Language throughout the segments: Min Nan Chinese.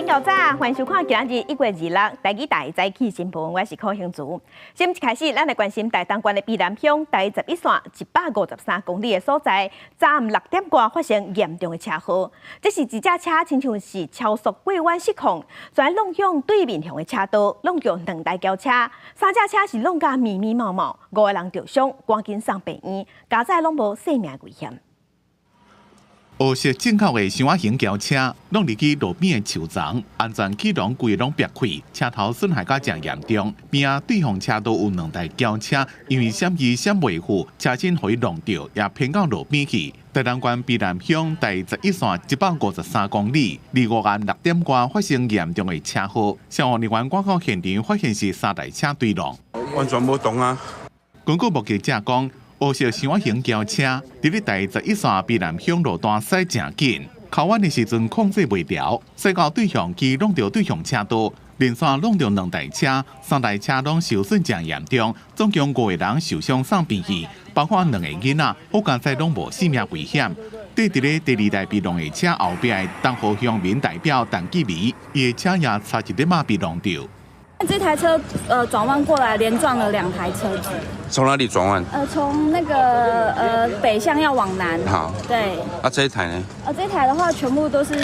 早，歡迎收看今仔日1月26台語台早起新聞，我是柯興竹。先一開始，咱來關心台東縣的卑南鄉台11線153公里的所在，昨暗6點外發生嚴重的車禍。這是一隻車親像是超速過彎失控，跩挵向對面向的車道，挵著兩台轎車，三隻車是挵甲密密麻麻，五個人著傷，趕緊送病院，佳哉攏無性命危險。烏色進口的雙仔型轎車，挵入去路邊的樹叢，安全氣囊規個攏煏開，車頭損害甲誠嚴重。邊仔對方車道有兩台轎車，因為閃伊閃袂赴，車身予伊挵著，也偏到路邊去。台東縣卑南鄉台11線153公里，25暗6點外發生嚴重的車禍，消防人員趕到現場，發現是三台車對挵，完全無動啊！根據目擊者講，烏色雙仔型轎車佇咧台十一線卑南鄉路段駛誠緊，靠彎的時陣控制袂牢，駛到對向去挵著對向車道，連續挵著兩台車，三台車攏受損誠嚴重，總共五個人受傷送病院，包括兩個囡仔，好佳哉攏無性命危險。綴佇咧第二台被挵的車後壁的東河鄉民代表陳繼美，伊的車也差一點仔被挵著。這台車轉彎過來，連撞了兩台車子。從哪裡轉彎？從那個北向要往南。好。對。啊，這一台呢？這一台的話，全部都是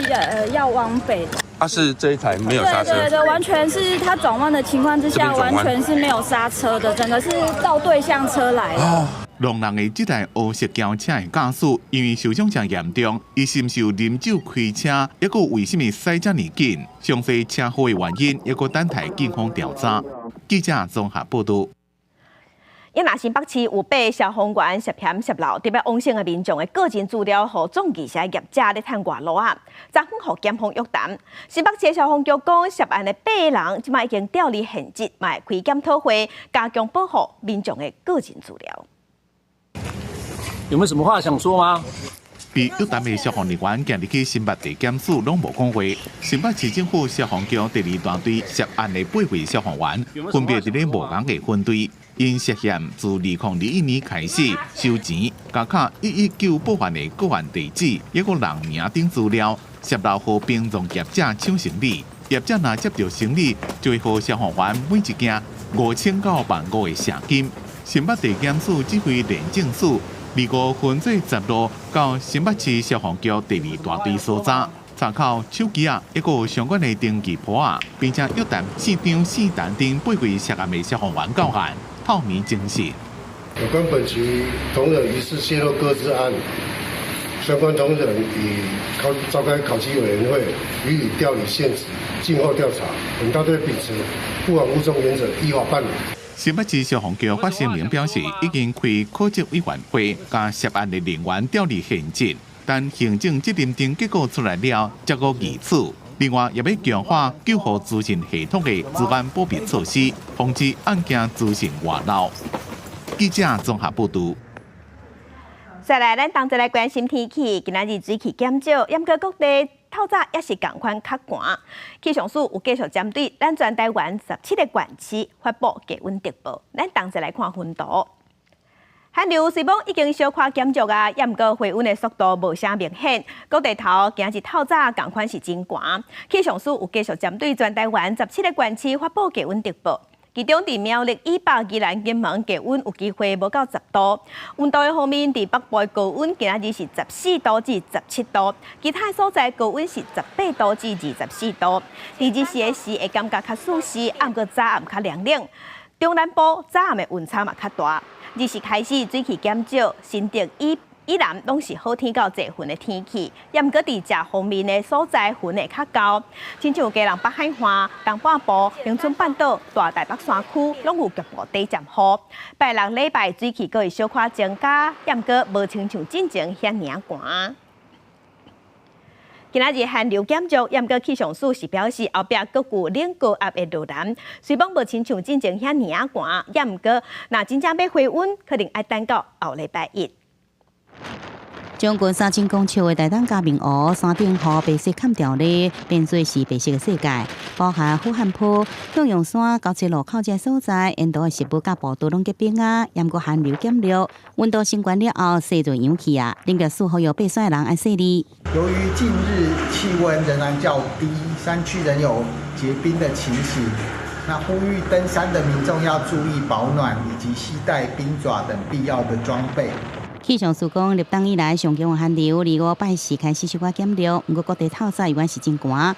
要往北。啊，是這一台沒有剎車。對對對，完全是它轉彎的情況之下，完全是沒有剎車的，整個是倒對向車來的。挵人的這台烏色轎車的駕駛，因為受傷誠嚴重，伊是毋是有啉酒開車，抑閣為啥物駛遮爾緊？詳細車禍的原因，抑閣等待警方調查。記者綜合報道。伊若新北市有八个消防員涉嫌洩漏佇欲往生的民眾的個人資料，予總藝社業者咧趁外路仔，昨昏予檢方約談。新北市消防局講，涉案的八个人這擺已經調離現職，嘛會開檢討會，加強保護民眾的個人資料。有沒有什麼話想說嗎？被約談的消防人員行入去新北地檢署，攏無講話。新北市政府消防局第二大隊涉案的八位消防員，分別佇咧無仝的分隊，𪜶涉嫌自2021年開始收錢，加敲119報案的個案地址，抑閣人名等資料，洩漏予殯葬業者搶生理。業者若接著生理，就會予消防員每一件5000到1萬5的謝金。新北地檢署指揮廉政署25分做10路到新北市消防局第二大隊搜查，查扣手機仔，抑閣有相關的登記簿仔，並且約談姓張、姓陳等八位涉案的消防員到案，透明偵訊。有關本局同仁疑似洩露個資案，相關同仁已考召開考績委員會，予以調離現職，靜候調查。本大隊秉持不枉勿縱原則，依法辦理。新北市消防局發聲明表示，已經開考績委員會，共涉案的人員調離現職，等行政責任認定結果出來了，才閣議處。另外，也欲強化救護資訊系統的資安保密措施，防止案件資訊外漏。記者綜合報導。再來，咱同齊來關心天氣。今仔日水汽減少，毋過各地透早也是仝款較寒。氣象署有繼續針對咱全台灣17個縣市發布低溫特報。咱同齊來看雲圖。寒流雖罔已經小可減弱啊，毋過回溫的速度無啥明顯。各地頭今日透早仝款是真寒。氣象署有繼續針對全台灣十七個縣市發布低溫特報。其中，佇苗栗以北、宜蘭、金門低溫有機會無到10度。溫度的方面，佇北部高溫今仔日是14度至17度，其他所在高溫是18度至24度。佇日時的時會感覺較舒適，毋過早暗較涼冷。中南部早暗的溫差嘛較大。日時開始水汽減少，新竹以南攏是好天到濟雲的天氣，毋過佇食方面的所在雲會較厚，親像基隆北海岸、東半部、恆春半島、大台北山區，攏有局部短暫雨。拜六禮拜水汽閣會小可增加，毋過無親像進前遐爾寒。今仔日寒流減弱，毋過氣象署是表示後壁閣有冷高壓會落來，雖罔無親像進前遐爾寒，毋過若真正欲回溫，可能愛等到後禮拜一。將近3000公尺的台東嘉明湖山頂雨白色崁柱咧，變做是白色的世界，包含虎漢坡、向陽山、交叉路口這所在，沿途的植物佮步道攏結冰啊，猶閣寒流減弱，溫度升懸了後，雪就揚起啊。林業署呼籲爬山的人愛細膩。由於近日氣溫仍然較低，山區仍有結冰的情形，那呼籲登山的民眾要注意保暖以及攜帶冰爪等必要的裝備。氣象署講，立冬以來上強的寒流，二五拜四開始小可減弱，毋過各地透早依然是真寒。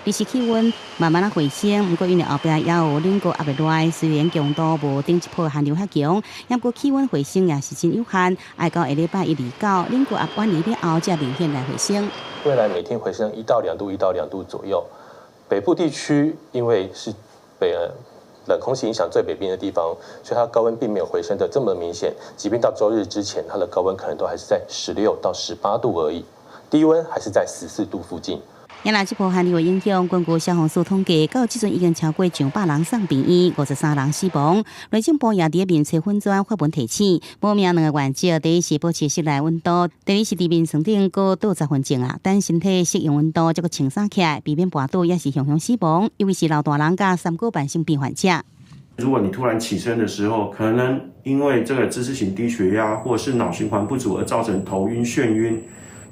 日時氣溫慢慢仔回升，毋過因為後壁猶有冷高壓欲來，雖然強度無頂一波寒流遐強，毋過氣溫回升也是真有限。愛到下禮拜一、二、九，冷高壓遠離了後，才明顯來回升。未來每天回升1到2度，1到2度左右。北部地區因為是北冷空氣影響最北邊的地方，所以它高溫並沒有回升得這麼明顯。即便到週日之前，它的高溫可能都還是在16到18度而已，低溫還是在14度附近。也若這波寒流的影響，根據消防署統計，到這陣已經超過上百人送病院，53人死亡。內政部也佇面冊粉專發文提醒，無明兩個原則：第一是保持室內溫度；第二是佇眠床頂閣倒10分鐘啊，等身體適應溫度，才閣穿衫起來，避免跋倒，抑是雄雄死亡。尤其是老大人佮三高慢性病患者。如果你突然起身的時候，可能因為這個姿勢性低血壓或是腦循環不足而造成頭暈眩暈，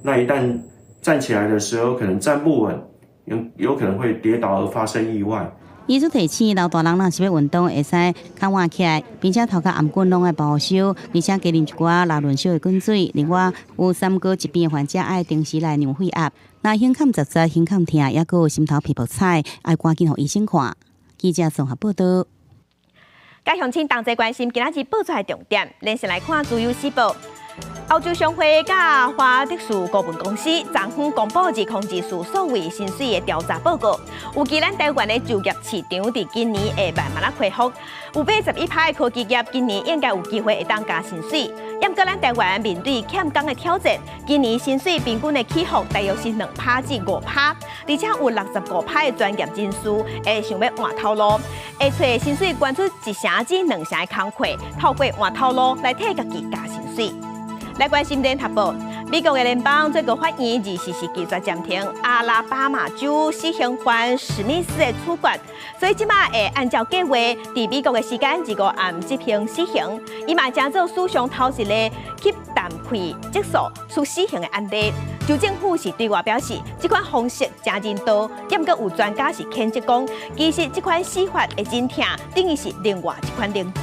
那一旦站起來的時候，可能站不穩，有可能會跌倒而發生意外。醫師提醒老大人若是欲運動，會使較晚起來，並且頭殼頷頸攏愛保濕，而且加啉一寡拉潤燒的滾水。另外，有三高疾病的患者愛定時來量血壓。若胸坎窒窒、胸坎疼，抑閣有心頭皮薄彩，愛趕緊予醫生看。記者綜合報道。佮鄉親同齊關心今仔日報出來重點，咱先來看《自由時報》。歐洲商會佮華德士顧問公司昨昏公布2024數位薪水的調查報告，預計咱台灣的就業市場佇今年會慢慢仔恢復，有81%的科技業今年應該有機會會當加薪水。毋過咱台灣面對欠工的挑戰，今年薪水平均的起伏大約是2趴至5趴，而且有65趴的專業人士會想欲換頭路，會揣薪水懸出1成至2成的工課，透過換頭路來替家己加薪水。來關心聯合報，美國的聯邦最高法院24時拒絕暫停阿拉巴馬州死刑犯史密斯的處決，所以這馬會按照計劃，佇美國的時間二五暗執行死刑。伊嘛成做史上頭一個吸氮氣激素處死刑的案例。州政府是對外表示，這款方式誠人道，毋過有專家是譴責講，其實這款死法會真疼，等於是另外一款凌遲。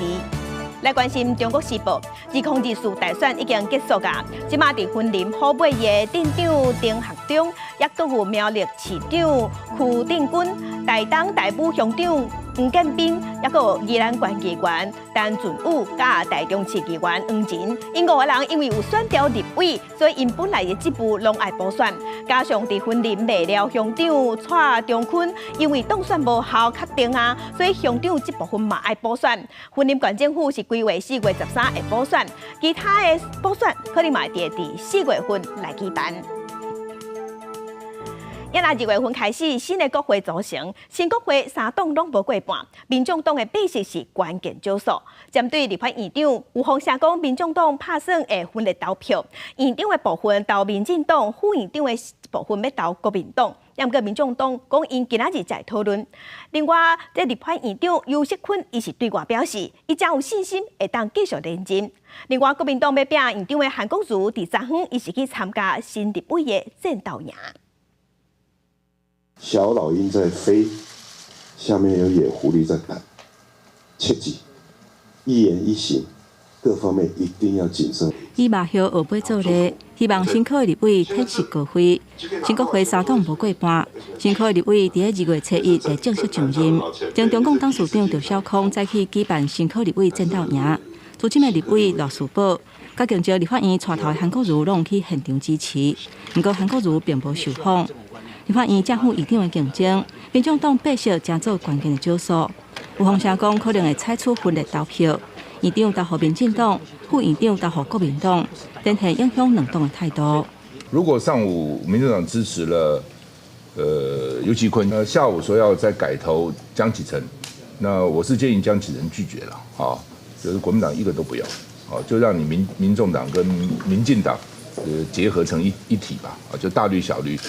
來關心中國時報，2024大選已經結束矣。這馬佇雲林虎尾的鎮長丁學中，抑閣有苗栗市長邱定軍、台東大武鄉長黃建斌，抑閣有宜蘭縣議員陳俊武，佮台中市議員黃仁，𪜶五个人因為有選調立委，所以𪜶本來的職務攏愛補選。加上佇雲林麥寮鄉長蔡中坤，因為當選無效確定啊，所以鄉長這部分嘛愛補選。雲林縣政府是規劃4月13會補選，其他的補選可能嘛會佇4月份來舉辦。也若2月份開始，新的國會組成，新國會三黨攏無過半，民眾黨的白色是關鍵少數。針對立法院長，有風聲講民眾黨拍算會分裂投票，院長的部分投民進黨，副院長的部分欲投國民黨。毋過民眾黨講𪜶今仔日才會討論。另外，這立法院長游錫堃伊是對外表示，伊誠有信心會當繼續連任。另外，國民黨欲摒院長的韓國瑜，佇昨昏伊是去參加新立委的戰鬥營。小老鷹在飛，下面有野狐狸在等，切記一言一行，各方面一定要謹慎。以馬葉後尾做例，希望新科立委體恤國會。新國會三黨無過半，新科立委佇2月初1會正式上任。前中共董事長趙小康早起舉辦新科立委戰鬥營，資深的立委賴士葆，佮競逐立法院帶頭的韓國瑜攏去現場支持。毋過韓國瑜並無受訪。立法院正副院長的競爭，民眾黨白色誠做關鍵的少數。有風聲講可能會採取分裂投票，院長投予民進黨，副院長投予國民黨，展現影響兩黨的態度。如果上午民進黨支持了，游錫堃，那下午說要再改投江啟臣，那我是建議江啟臣拒絕了，啊，就是國民黨一個都不要，啊，就讓你民眾黨跟民進黨結合成一體吧，啊，就大綠小綠。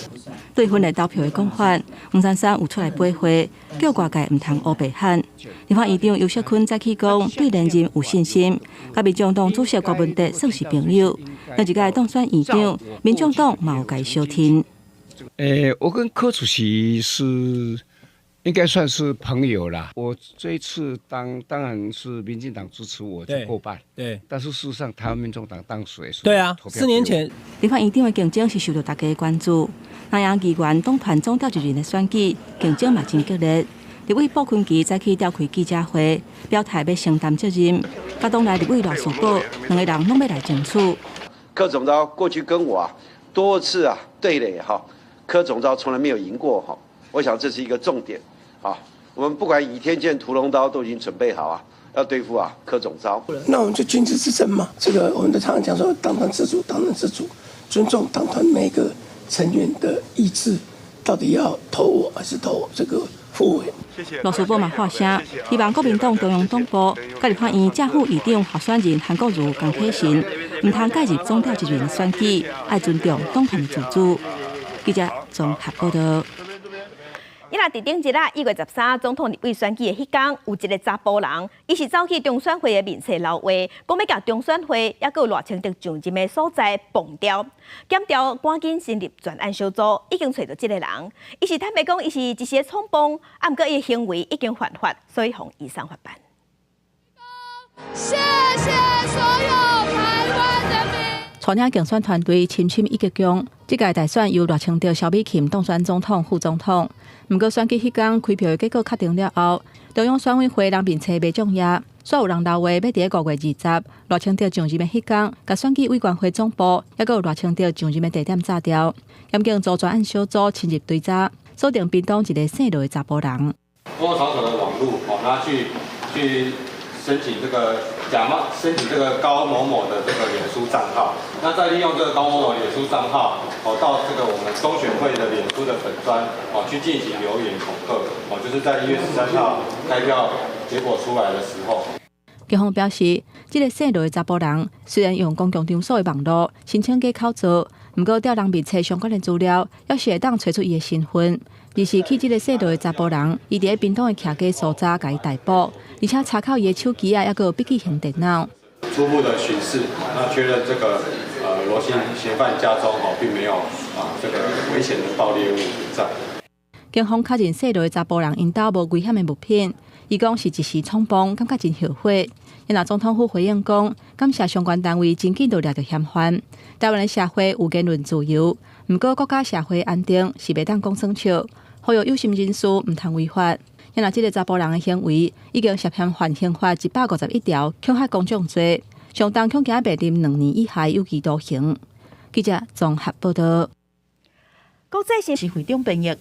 對分裂投票的講法，黃珊珊有出來駁話，叫外界毋通烏白喊。立法院長游錫堃早起講，對連任有信心，佮民眾黨主席柯文哲算是朋友。那一屆當選院長，民眾黨嘛有共伊相挺。我跟柯主席是應該算是朋友啦。我這一次當然是民進黨支持我就過半，但是事實上，台灣民眾黨當時也是4年前。立法院長的競爭是受到大家的關注。南洋議員黨團總召集人的選舉競爭嘛真激烈。立委傅崐萁早起召開記者會，表態欲承擔責任。佮黨內立委賴士葆兩个人攏欲來爭取。柯總召過去跟我多次對壘哈，柯總召從來沒有贏過哈，我想這是一個重點啊。我們不管倚天劍、屠龍刀都已經準備好啊，要對付柯總召。那我們就君子之爭嘛，這個我們都常常講說，黨團自主，黨團自主，尊重黨團每個成員的意志，到底要投我還是投這個傅委？賴士葆嘛發聲，希望國民黨中央黨部佮立法院正副議長候選人韓國瑜、江啟臣，毋通介入總召集人選舉，愛尊重黨團的自主。記者綜合報道。伊若佇頂日啊，1月13總統立委選舉的彼工，有一个查埔人，伊是走去中選會的面冊留話，講欲共中選會抑閣有賴清德上任的所在爆掉，檢調趕緊成立專案小組，已經揣著這个人。伊是坦白講，伊是一時的衝動，啊，毋過伊的行為已經犯法，所以予移送法辦。謝謝所有台灣人民。帶領競選團隊深深一鞠躬。這屆大選由賴清德、蕭美琴當選總統、副總統。毋過選舉彼工開票的結果確定了後，中央選委會人面冊袂漲頁，煞有人留話欲佇5月20賴清德上任的彼工，共選舉委員會總部，抑閣有賴清德上任的地點炸掉。檢警組專案小組深入追查，鎖定屏東一个姓羅的查埔人。公共場所的網路，哦，那去申請這個假冒申請這個高某某的這個臉書帳號，那再利用這個高某某臉書帳號，哦，到這個我們中選會的臉書的粉專，哦，去進行留言恐嚇，哦，就是在1月13號開票結果出來的時候。警方表示，這个姓羅的查埔人雖然用公共場所的網路申請假口座，毋過調人面冊相關的資料，猶是會當揣出伊的身份。而是去這个姓羅的查埔人，伊佇咧屏東的徛家所在共伊逮捕，而且查扣伊的手機啊，抑閣有筆記型電腦。初步的巡視，那確認這個羅姓嫌犯家中哦並沒有這個危險的爆裂物在。警方確認姓羅的查埔人𪜶兜無危險的物品，伊講是一時衝動，感覺真後悔。伊若總統府回應講，感謝相關單位真緊就掠著嫌犯。台灣的社會有言論自由，毋過國家社會安定是袂當講耍笑。呼籲有心人士毋通違法。伊若這个查埔人的行為已經涉嫌犯刑法151條恐嚇公眾罪，上重恐驚面臨2年以下有期徒刑。記者綜合報道。國際新是會長編譯。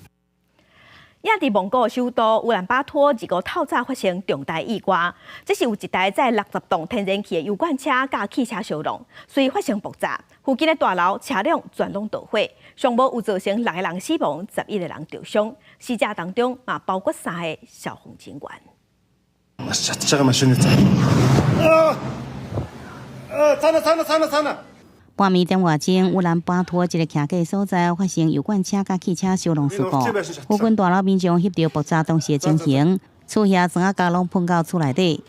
也佇蒙古首都烏蘭巴托，25透早發生重大意外。這是有一台載60棟天然氣的油罐車佮汽車相撞，隨發生爆炸，附近的大樓車輛全攏著火，上無有造成六个人死亡，11個人受傷。死者當中嘛包括三个消防人員。慘了慘了慘了慘了！半暝點外鐘，烏蘭巴托一个徛家所在發生油罐車佮汽車相撞事故，附近大樓民眾翕著爆炸當時的情形，厝遐磚仔膠攏噴到厝內底。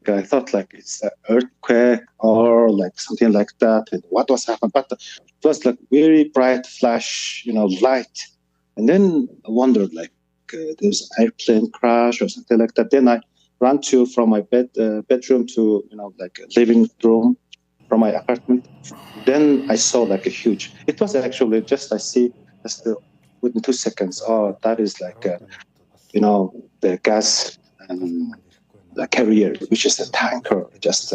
I thought like it's an earthquake or like something like that. And what was happened? But it was like very bright flash, light. And then I wondered like there's airplane crash or something like that. Then I ran to from my bedroom to like a living room from my apartment. Then I saw like a huge. It was actually just I see just within 2 seconds. Oh, that is like the gas the carrier, which is a tanker. Just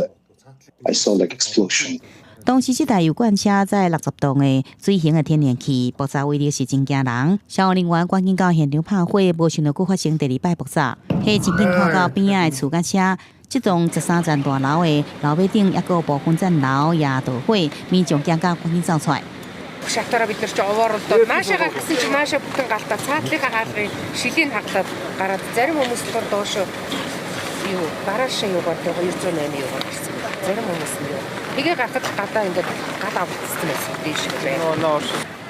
I saw like explosion. 當時這台油罐車載60棟的水型的天然氣爆炸威力是真驚人，消防人員趕緊到現場拍火，無想到閣發生第二擺爆炸，火真緊拖到邊仔的厝佮車。這棟13層大樓的樓尾頂抑閣有部分層樓也著火，民眾驚甲趕緊走出來。 Шатаараа бид нар чи овооролдоод наашаага гэсэн чинь наашаа бүтэн галтаа цаатлынхаа хаалгыг шилийн хаглаад гараад зарим хүмүүс болохоор доошо юу гараашаа юугаар 208 юугаар ирсэн. Зарим хүмүүс нь юу Тэгээ гарахад гадаа ингээд гал авагдсан байсан дээш байна.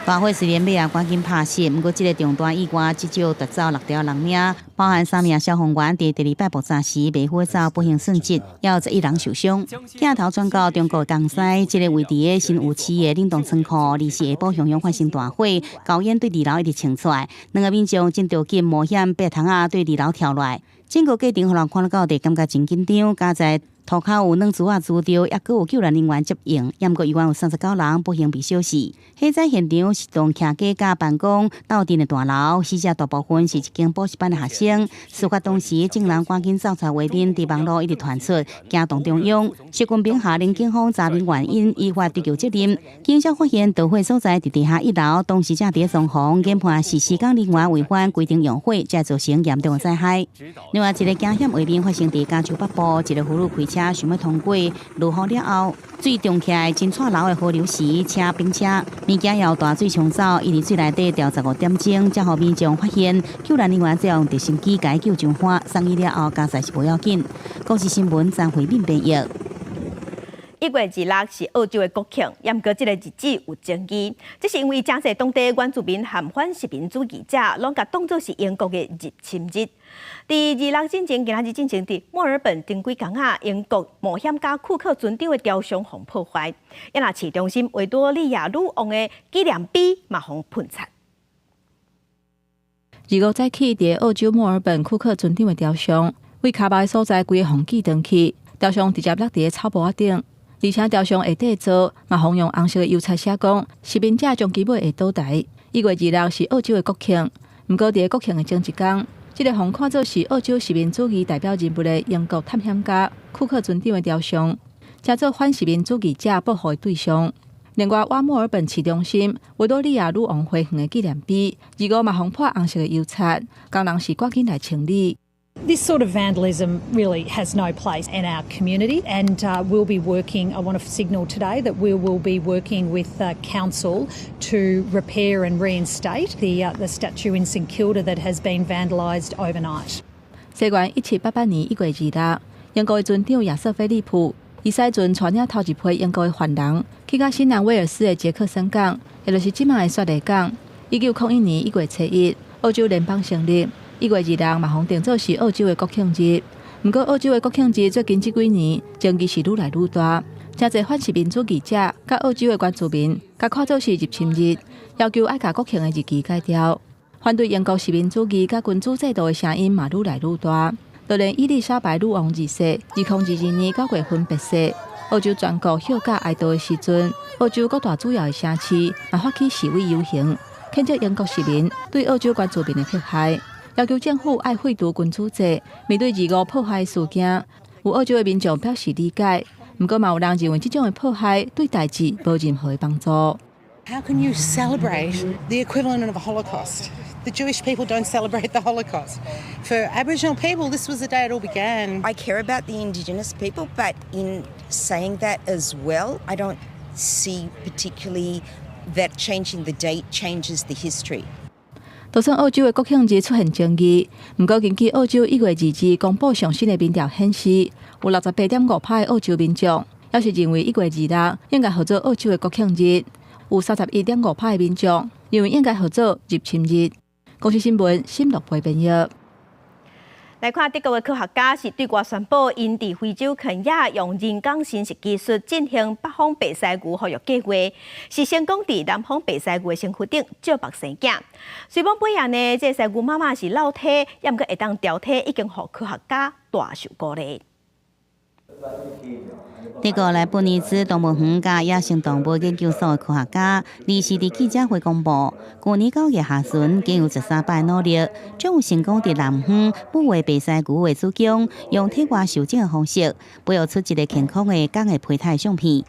大火雖然尾仔趕緊拍熄，毋過這个重大意外至少奪走六條人命，包含三名消防員佇第二擺爆炸時袂赴走不幸殉職，猶有11人受傷。鏡頭轉到中國江西，這个位佇咧新吳市的冷凍倉庫，二四下晡雄雄發生大火，高煙對二樓一直衝出來，兩个民眾真著緊冒險爬窗仔對二樓跳落來，整個過程予人看了到感覺真緊張，佳哉塗跤有軟珠仔珠著，猶閣有救援人員接應，猶毋過猶原有39人不幸被燒死。火災現場是棟徛家佮辦公鬥陣的大樓，死者大部分是一間補習班的學生。事發當時，眾人趕緊走出畫面，佇網路一直傳出，驚動中央。習近平下令警方查明原因，依法追究責任。警察發現導火所在佇地下一樓，當時正佇咧裝潢，研判是施工人員違反規定用火，才造成嚴重的災害。另外一个驚險畫面發生佇加州北部，一个婦女開車想欲通過，落雨了後，水漲起來真掣流的河流時，車並車，物件予大水沖走，伊佇水內底牢15點鐘，才予民眾發現，救援人員最後用直升機共伊救上岸，送醫了後，佳哉是無要緊。公視新聞張惠敏編譯。1月26是澳洲的國慶，毋過這个日子有爭議，這是因為誠濟當地原住民和反殖民主義者攏共當做是英國的入侵日。佇二六進前，今仔日進前佇墨爾本頂幾工仔，英國冒險家庫克船長的雕像予破壞，抑若市中心維多利亞女王的紀念碑嘛予噴漆。25早起，佇澳洲墨爾本庫克船長的雕像，位跤目的所在，規个予寄斷去，雕像直接落佇咧草埔仔頂。而且雕像下底座嘛，予用紅色的油漆寫講，殖民者終其尾會倒台。1月26是澳洲的國慶，毋過佇咧國慶的前一工，這个予看做是澳洲殖民主義代表人物的英國探險家庫克船長的雕像，成做反殖民主義者報復的對象。另外，瓦墨爾本市中心維多利亞女王花園的紀念碑，25嘛予潑紅色的油漆，工人是趕緊來清理。 This sort of vandalism really has no place in our community, and we'll be working. I want to signal today that we will be working with council to repair and reinstate the statue in St Kilda that has been vandalised overnight. 西元1788年1月26，英國的船長亞瑟·菲利普，伊駛船帶領頭一批英國的犯人去到新南威爾斯的傑克森港，也就是這馬的雪梨港。1901年1月7日，澳洲聯邦成立。1月26嘛，予定做是澳洲的國慶日。毋過，澳洲的國慶日最近這幾年爭議是愈來愈大，誠濟反殖民主義者佮澳洲的原住民，共看做是入侵日，要求愛共國慶的日期改掉。反對英國殖民主義佮君主制度的聲音嘛愈來愈大。就連伊麗莎白女王二世2022年9月份病逝，澳洲全國休假哀悼的時陣，澳洲各大主要的城市嘛發起示威遊行，譴責英國殖民對澳洲原住民的迫害。要求政府愛廢除君主制。面對二五破壞事件，有澳洲的民眾表示理解，毋過嘛有人認為這種的破壞對代誌無任何的幫助。 How can you celebrate the equivalent of a Holocaust? The Jewish people don't celebrate the Holocaust. For Aboriginal people, this was the day it all began. I care about the Indigenous people, but in saying that as well, I don't see particularly that changing the date changes the history. 就算澳洲的國慶日出現爭議，毋過根據澳洲1月2日公布上新的民調顯示，有68.5%的澳洲民眾，猶是認為一月二六應該號做澳洲的國慶日；有31.5%的民眾認為應該號做入侵日。公視新聞，新樂培編譯。來看德國的科學家是對外宣布，𪜶佇非洲肯亞用人工生殖技術進行北方白犀牛復育計劃，是成功佇南方白犀牛的身軀頂借腹生囝。雖罔尾仔呢，這个犀牛媽媽是落胎，猶毋過會當調胎，已經予科學家大受鼓勵。德國萊布尼茲動物園佮野生動物研究所的科學家，二四佇記者會公布，舊年9月下旬，經由13擺努力，終於成功佇南方母的白犀牛的子宮，用體外受精的方式，培育出一个健康的公的胚胎相片。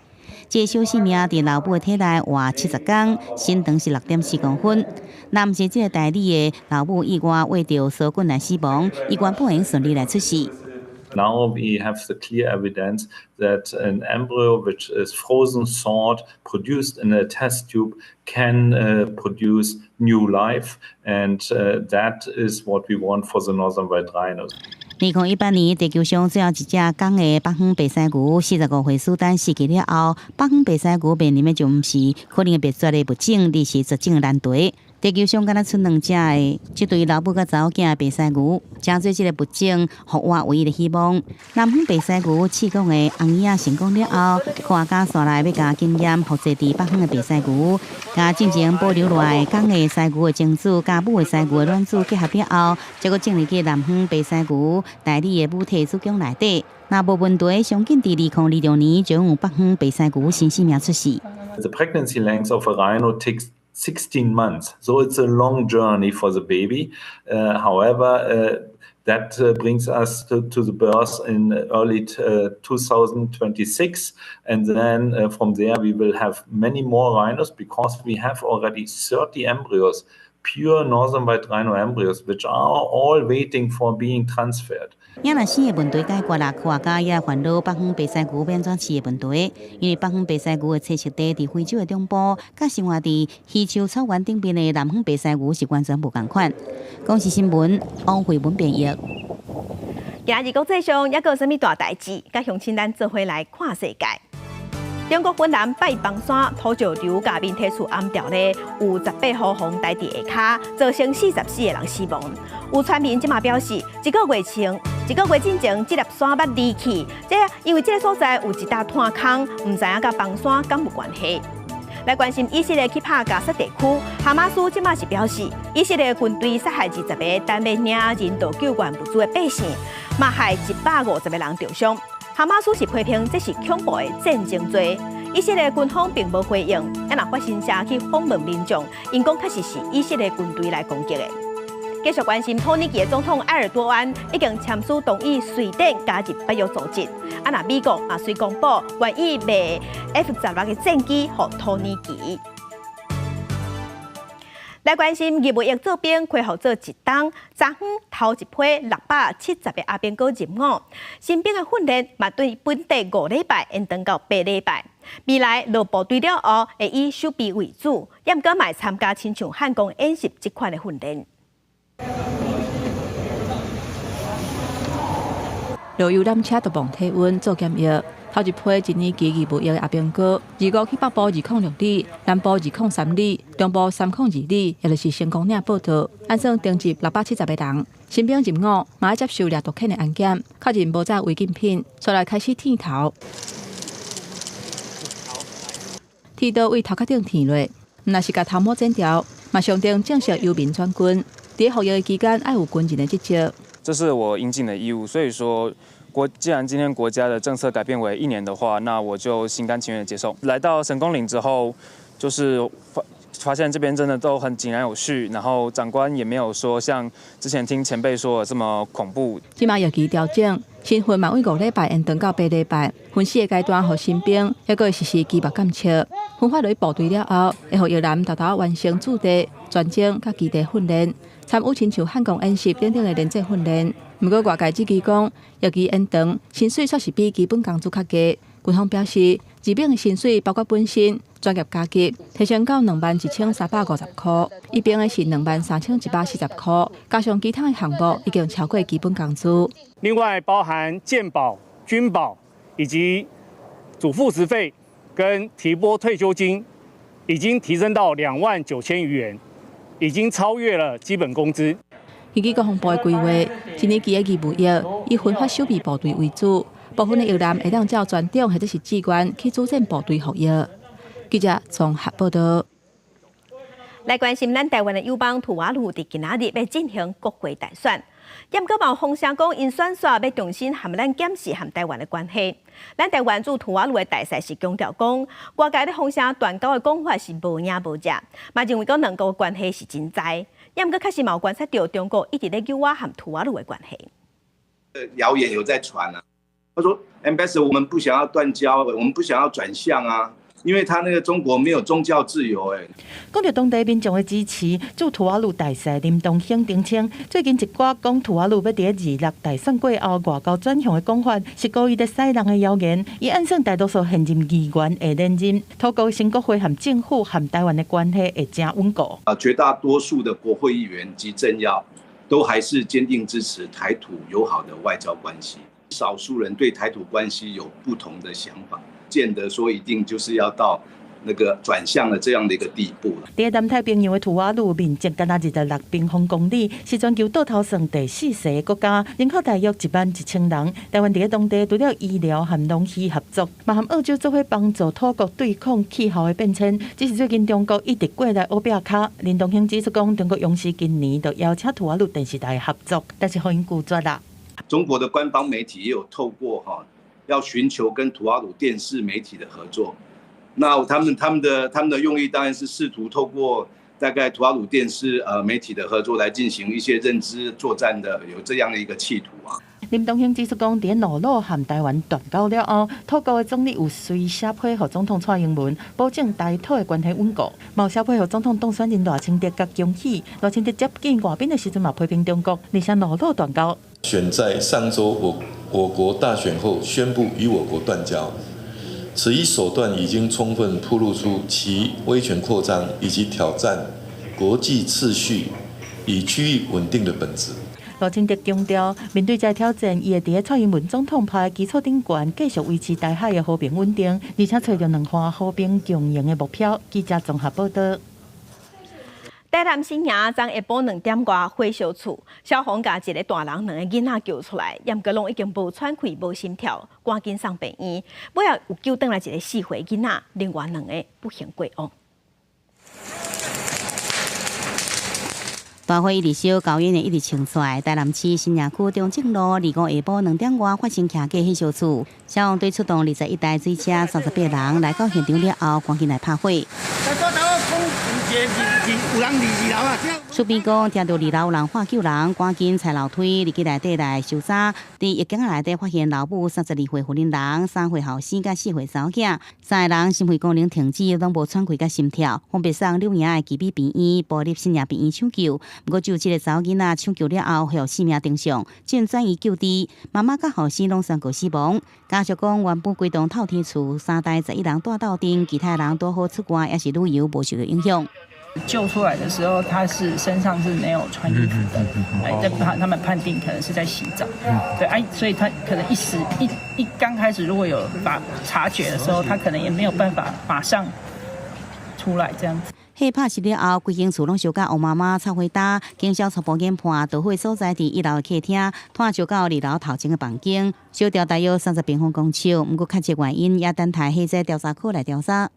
這个小生命佇老母的體內活70工，身長是6.4公分。若毋是這个代理的老母意外秽著梭菌來死亡，伊原本會用順利來出世。 Now we have the clear evidence that an embryo which is frozen thawed, produced in a test tube, can produce new life, and that is what we want for the northern white rhinos. 2018年，地球上最後一隻公的北方白犀牛45歲蘇丹死去了後，北方白犀牛面臨的就毋是可能會滅絕的物種，而是絕種的難題。地球上敢若賰兩隻的這對老母佮查某囝的白犀牛，成做這个物種復活唯一的希望。南方白犀牛試管的紅嬰仔成功了後，科學家紲來欲共經驗複製佇北方的白犀牛，共進前保留落來公的犀牛的精子，佮母的犀牛的卵子結合了後，才閣種入去南方白犀牛代理的母體子宮內底。若無問題，上緊佇2026年就有北方白犀牛新生命出世。 The pregnancy length of a rhino takes 16 months, so it's a long journey for the baby. However, that brings us to the birth in early 2026, and then from there we will have many more rhinos because we have already 30 embryos, pure northern white rhino embryos, which are all waiting for being transferred. 也若生的問題解決啦，科學家也煩惱北方白犀牛欲按怎飼的問題。因為北方白犀牛的棲息地佇非洲的中部，佮生活佇非洲草原頂面的南方白犀牛是完全無仝款。公視新聞王慧文編譯。今日國際上猶閣有啥物大代誌？佮鄉親咱做伙來看世界。中國雲南八方山土石流共民宅厝掩掉咧，有18戶予呆佇下跤，造成44個人死亡。有村民這馬表示，一個月前，一個月進前，這粒山捌離去，這因為這个所在有一搭炭空，毋知影佮崩山敢有關係。來關心以色列去拍加薩地區，哈馬斯這馬是表示，以色列軍隊殺害20個等欲領人道救援物資的百姓，嘛害150個人受傷。哈馬斯是批評這是恐怖的戰爭罪，以色列軍方並無回應。啊，若法新社去訪問民眾，𪜶講確實是以色列軍隊來攻擊的。繼續關心土耳其的總統埃爾多安已經簽署同意瑞典加入北約組織。啊，若美國啊隨公布願意賣 F-16的戰機予土耳其。來關心義務役做兵恢復做一冬，昨昏頭一批670個阿兵哥入伍，新兵的訓練嘛對本地5禮拜延長到8禮拜。未來落部隊了後，會以守備為主，也毋過嘛會參加親像漢光演習這款的訓練。旅遊纜車都磅體溫做檢疫，頭一批一年期義務役的阿兵哥，25去北部206里，南部203里，中部302里，也就是成功嶺報到，按算徵集670個人。新兵入伍，嘛愛接受掠毒犬的安檢，確認無炸違禁品，煞來開始剃頭。剃刀對頭殼頂剃落，毋若是共頭毛剪掉，嘛象徵正式由民轉軍。佇服役的期間，愛有軍人的職責。這是我應盡的義務，所以說既然今天國家的政策改變為一年的話，那我就心甘情願接受。來到神功嶺之後，就是發現這邊真的都很井然有序，然後長官也沒有說像之前聽前輩說的這麼恐怖。這馬役期調整，新訓嘛對5禮拜延長到8禮拜，分四个階段予新兵，猶閣會實施肌肉監測。分發落去部隊了後，會予役男沓沓完成駐地、專精佮基地訓練，參與親像漢光演習等等的連戰訓練。毋過外界質疑講，役期延長，薪水煞是比基本工資較低。軍方表示，二丙的薪水包括本薪、專業加給，提升到21,350箍；一丙的是23,140箍，加上其他的項目，已經超過基本工資。另外，包含健保、軍保以及主副食費跟提撥退休金，已經提升到29,000餘元，已經超越了基本工資。根據國防部的規劃，一年期的義務役以分發守備部隊為主，部分的役男會當照專長或者是志願去主戰部隊服役。記者綜合報道。來關心咱台灣的友邦吐瓦魯佇今仔日欲進行國會大選，毋過嘛有風聲講，𪜶選煞欲重新和咱檢視和台灣的關係。咱台灣駐吐瓦魯的大使是強調講，外界咧風聲斷交的講法是無影無跡，嘛認為講兩國關係是真在。毋過確實嘛有觀察到中國一直咧糾挖和吐瓦魯的關係。謠言有在傳啊，他說：“Ambassador，我們不想要斷交，我們不想要轉向啊。”因為他那個中國沒有宗教自由，誒。講著當地民眾的支持，駐吐瓦魯大使林東興澄清，最近一寡講吐瓦魯欲佇26大選過後外交轉向的講法，是故意咧使人的謠言。伊按算大多數現任議員會連任，吐國新國會和政府和台灣的關係會誠穩固。啊，絕大多數的國會議員及政要都還是堅定支持台土友好的外交關係。少數人對台土關係有不同的想法，見得說一定就是要到那個轉向了這樣的一個地步了。佇南太平洋的吐瓦魯面積干焦26平方公里，是全球倒頭算第四細的國家，人口大約11,000人。台灣佇當地除了醫療和農漁合作，嘛和澳洲做伙幫助土國對抗氣候的變遷。只是最近中國一直過來烏壁跤，林東興指出講，中國央視今年就邀請吐瓦魯電視台合作，但是予𪜶拒絕啦。中國的官方媒體也有透過哈，要尋求跟吐瓦魯電視媒體的合作。那他們的用意當然是試圖透過大概吐瓦魯電視媒體的合作來進行一些認知作戰的，有這樣的一個企圖啊。林東興指出講，佇諾魯和台灣斷交了後，土國的總理有隨寫批予總統蔡英文，保證台土的關係穩固。嘛有寫批予總統當選人賴清德佮恭喜。賴清德接見外賓的時陣嘛批評中國，而且諾魯斷交。選在上週我國大選後宣布與我國斷交。此一手段已經充分暴露出其威權擴張以及挑戰國際秩序與區域穩定的本質。賴清德強調，面對這挑戰，伊會佇蔡英文總統拍的基礎頂懸，繼續維持台海的和平穩定，而且揣著兩岸和平共榮的目標。記者綜合報道。台南新營昨下晡2點外火燒厝，消防共一个大人、兩个囡仔救出來，毋過攏已經無喘氣、無心跳，趕緊送病院。尾仔有救轉來一个4歲囡仔，另外兩个不幸過往。大火一直燒，高煙一直衝出來。台南市新營區中正路25下晡2點外發生徛家火燒厝，消防隊出動21台水車、38人來到現場了後，趕緊來拍火。出邊講聽著二樓有人喊救人，趕緊踩樓梯入去內底來搜查。佇浴間內底發現老母32歲婦人、3歲後生佮4歲查某囝，三个人心肺功能停止，攏無喘氣佮心跳，分別送柳營的旗美病院、部立新營病院搶救。毋過只有這个查某囡仔搶救了後，予性命真相，正轉移救治。媽媽佮後生攏宣告死亡。家屬講，原本規棟透天厝三代11人蹛鬥陣，其他人拄好出外，抑是旅遊，無受著影響。救出來的時候，他是身上是沒有穿衣服的，哎，在判他們判定可能是在洗澡，對，哎，所以他可能一時一一剛開始如果有把察覺的時候，他可能也沒有辦法馬上出來這樣子。火拍熄了後，規間厝攏燒甲烏麻麻，臭火焦。警消初步研判，著火所在佇一樓的客廳，拖燒到二樓頭前的房間，燒掉大約30平方公尺。毋過確切原因也等待火災調查科來調查。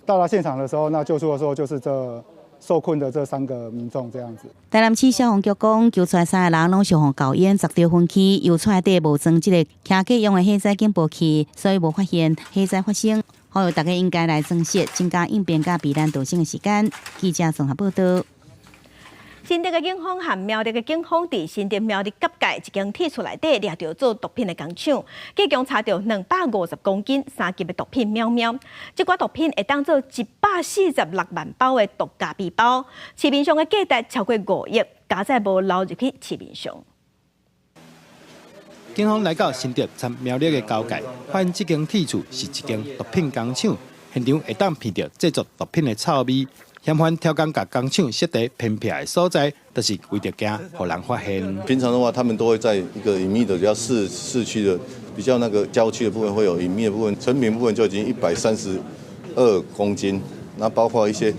到達現場的時候，那救出的時候就是這受困的這三個民眾這樣子。台南市消防局講，救出來三个人攏是予厚煙砸著昏去，油厝內底無裝這个徛家用的火災警報器，所以無發現火災發生。呼籲大家應該來裝設，增加應變佮避難逃生的時間。記者綜合報道。新竹的警方和苗栗的警方佇新竹苗栗結界一間鐵厝內底掠著做毒品的工廠，計共查著250公斤三級的毒品喵喵。這寡毒品會當做146萬包的毒咖啡包，市面上的價值超過5億，佳哉無流入去市面上。警方來到新竹參苗栗的交界，發現這間鐵厝是一間毒品工廠，現場會當聞著製作毒品的臭味。嫌犯刁工共工廠設佇偏僻的所在，就是為著驚予人發現。平常的話，他們都會在一個隱秘的比較市區的比較那個郊區的部分，會有隱秘的部分。成品部分就已經132公斤，那包括一些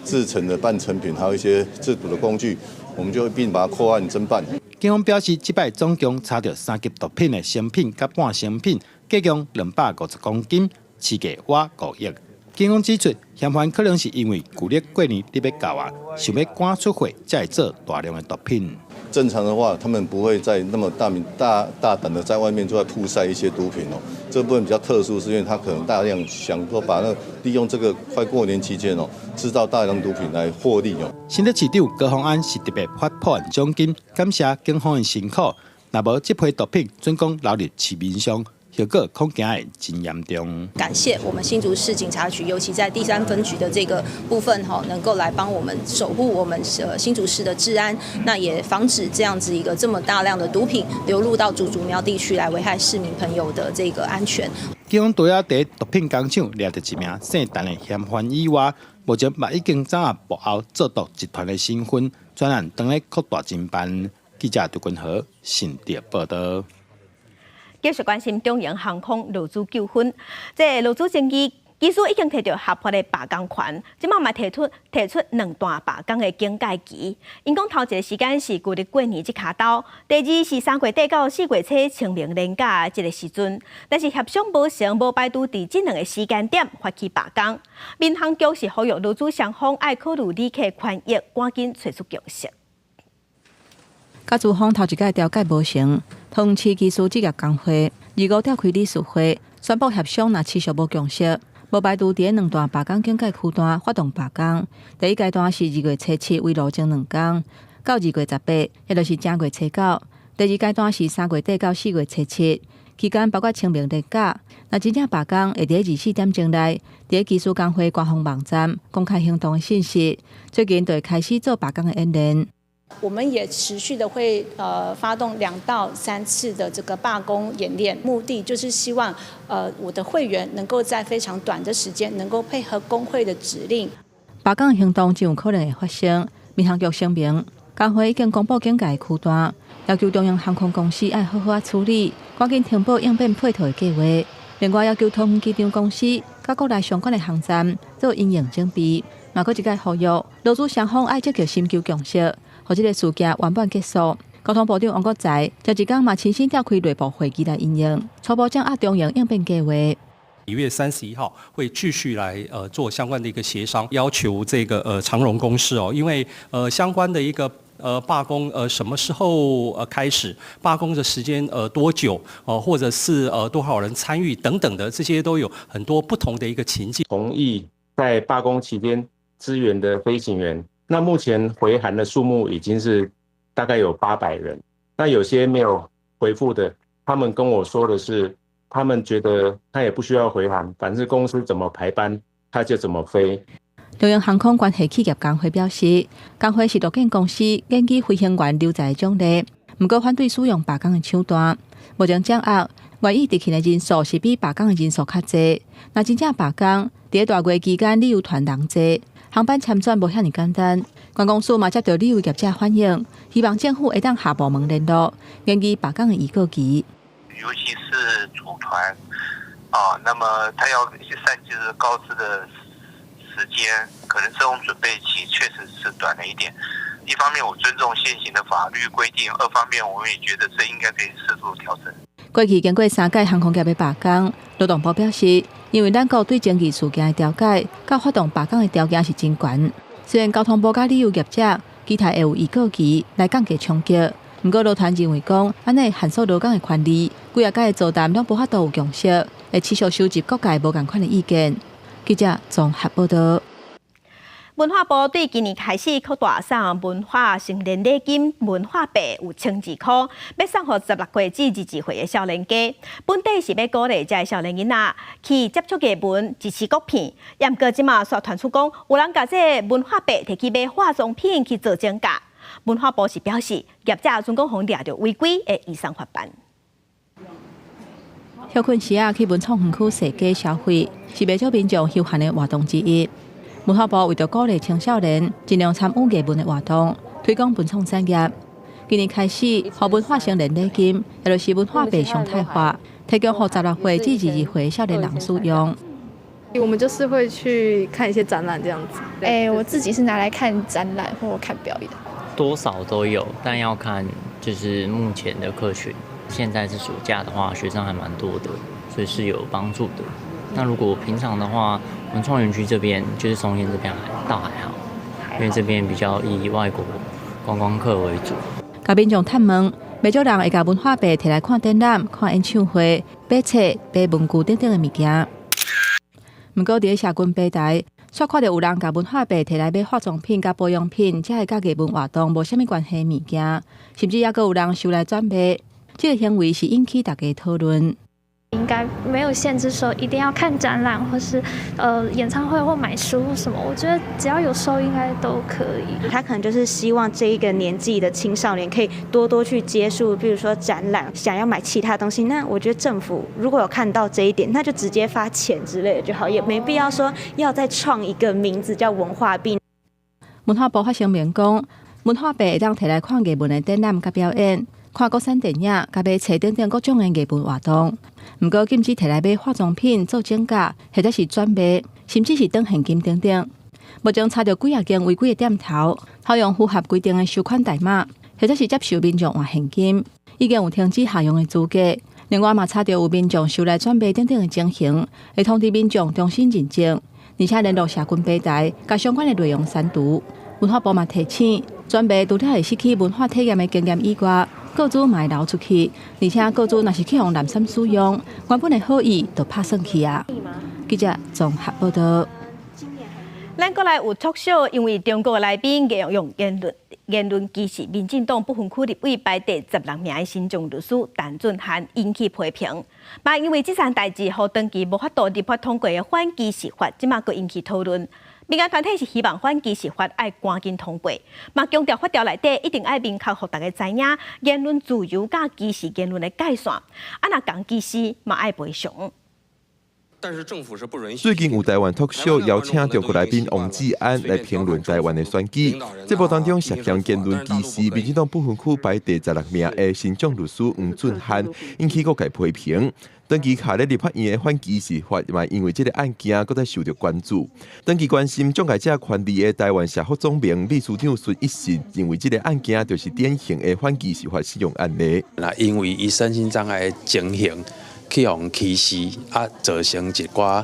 製成的半成品，還有一些製毒的工具，我們就一併把它扣案偵辦。警方表示，這擺總共查著三級毒品的成品佮半成品，計共250公斤，市價倚5億。警方指出，嫌犯可能是因為舊曆過年咧欲到啊，想欲趕出貨，才會做大量的毒品。正常的話，他們不會在那麼大明大大膽的在外面就在曝曬一些毒品哦。這部分比較特殊，是因為他可能大量想說把那利用這個快過年期間哦，製造大量毒品來獲利哦。新竹市長高虹安是特別發破案獎金，感謝警方的辛苦。若無這批毒品，準講流入市面上。後果恐驚會真嚴重。感謝我們新竹市警察局，尤其在第三分局的這個部分，哈，能夠來幫我們守護我們新竹市的治安，那也防止這樣子一個這麼大量的毒品流入到竹竹苗地區來危害市民朋友的這個安全。警方除了佇毒品工廠掠著一名姓陳的嫌犯以外，目前嘛已經掌握幕後製毒集團的身份，揣專案當咧擴大偵辦。記者杜君和新竹報道。繼續關心長榮航空勞資糾紛，這勞資爭議，機師已經提著合法的罷工權，這馬嘛提出兩段罷工的警戒期。𪜶講頭一個時間是舊曆過年這跤晝，第二是3月底到4月初清明連假這個時陣。但是協商無成，無排除佇這兩個時間點發起罷工。民航局是呼籲勞資雙方愛考慮旅客權益，趕緊揣出共識。佮資方頭一擺調解無成，桃園市機師職業工會25召開理事會，宣布協商若持續無共識，無排除佇兩段罷工警戒區段發動罷工。第一階段是2月初7為路前2工，到2月18，也就是正月初九。第二階段是3月底到4月初7，期間包括清明連假。若真正罷工，會佇24點鐘內，佇機師工會官方網站公開行動的信息。最近就會開始做罷工的演練。我們也持續的會發動2到3次的這個罷工演練，目的就是希望我的會員能夠在非常短的時間能夠配合工會的指令。罷工行動真有可能會發生。民航局聲明，工會已經公布警戒區段，要求長榮航空公司愛好好仔處理，趕緊停補應變配套的計劃。另外要求桃園機場公司佮國內相關的航站做因應準備。嘛，閣一擺呼籲勞資雙方愛積極尋求共識，予這个事件圓滿結束。交通部長王國材前一工嘛親身召開內部會議來因應，初步掌握長榮應變計劃。 1月31號會繼續來做相關的一個協商，要求這個長榮公司哦，因為相關的一個罷工什麼時候開始，罷工的時間多久哦，或者是多少人參與等等的，這些都有很多不同的一個情境。同意在罷工期間支援的飛行員，那目前回函的數目已經是大概有800人，那有些沒有回覆的，他們跟我說的是，他們覺得他也不需要回函，反正公司怎麼排班，他就怎麼飛。長榮航空關係企業工會表示，工會是樂見公司研擬飛行員留才的獎勵，毋過反對使用罷工的手段。目前掌握願意離去的人數是比罷工的人數較濟。若真正罷工，佇大月期間旅遊團人濟，航班簽轉無遐爾簡單。觀光署嘛接著旅遊業者反映，希望政府會當合部門聯絡，研擬罷工的預告期。尤其是組團啊，那麼他要善就是告知的時間，可能這種準備期確實是短了一點。一方面我尊重現行的法律規定，二方面我們也覺得這應該可以適度調整。過去經過三屆航空業的罷工，勞動部表示，因為咱國對爭議事件的調解，佮發動罷工的條件是真懸。雖然交通部佮旅遊業者期待會有預告期來降低衝擊，毋過勞團認為講，按呢限縮勞工的權利，幾仔屆的座談攏無法度有共識，會持續收集各界無仝款的意見。記者綜合報道。文化部對今年開始擴大送文化成年禮金文化幣有12箍，欲送予16歲至22歲的少年家。本底是欲鼓勵這少年囡仔去接觸藝文，支持國片。毋過這馬煞傳出講，有人共這文化幣提去買化妝品去做整甲。文化部是表示，業者準講予掠著違規，會依法罰辦。歇睏時仔去文創園區踅街消費，是袂少民眾休閒的活動之一。文化部為著鼓勵青少年盡量參與藝文的活動，推廣文創產業。今年開始，予文化成年禮金，也就是文化幣常態化，提供予16歲至22歲少年人使用。我們就是會去看一些展覽，這樣子。我自己是拿來看展覽或看表演。多少都有，但要看就是目前的客群。現在是暑假的話，學生還蠻多的，所以是有幫助的。那如果平常的話，文創園區這邊就是松煙這邊還倒還好，因為這邊比較以外國觀光客為主。共民眾探問，袂少人會共文化幣提來看展覽、看演唱會、買冊、買文具等等的物件。毋過，佇咧社群平台，煞看著有人共文化幣提來買化妝品佮保養品，這个佮藝文活動無啥物關係的物件，甚至猶閣有人收來轉賣。這个行為是引起大家討論。應該沒有限制說一定要看展覽，或是演唱會或買書或什麼。我覺得只要有收，應該都可以。他可能就是希望這一個年紀的青少年可以多多去接觸，比如說展覽，想要買其他東西。那我覺得政府如果有看到這一點，那就直接發錢之類的就好，也沒必要說要再創一個名字叫文化幣。文化部發聲明講，文化部會當提來看藝文的展覽佮表演，看國產電影，佮買冊等等各種的藝文活動。毋過禁止提來買化妝品、做整甲，或者是轉賣，甚至是轉現金等等。目前查著幾仔間違規的店頭，採用符合規定的收款代碼，或者是接受民眾換現金，已經有停止下用的資格。另外嘛，查著有民眾收來轉賣等等的情形，會通知民眾重新認證，而且聯絡社群平台，共相關的內容刪除。文化部嘛提醒，轉賣除了會失去文化體驗的經驗以外，個資嘛會流出去，而且個資若是去予濫訕使用，原本的好意就拍算去啊。記者綜合報道。咱國內有 talk show，因為中國來賓用言論歧視民進黨不分區立委排第16名的新莊律師陳俊翰引起批評。嘛，因為這項代誌，予長期無法度立法通過的反歧視法，這馬閣引起討論。民間團體是希望反歧視法愛趕緊通過，嘛強調法條內底一定愛明確予大家知影言論自由佮歧視言論的界線。啊，若共歧視嘛愛賠償。最近有台灣 talk show 邀請中國來賓王志安來評論台灣的選舉，節目當中涉嫌言論歧視，民進黨不分區排第十六名的新莊律師黃俊翰引起各界批評。長期卡咧立法院的反歧視法嘛，因為這个案件閣再受著關注。長期關心障礙者權利的台灣社福總盟秘書長孫一信認為，這个案件就是典型的反歧視法適用案例。那因為伊身心障礙的情形，去予歧視啊，造成一寡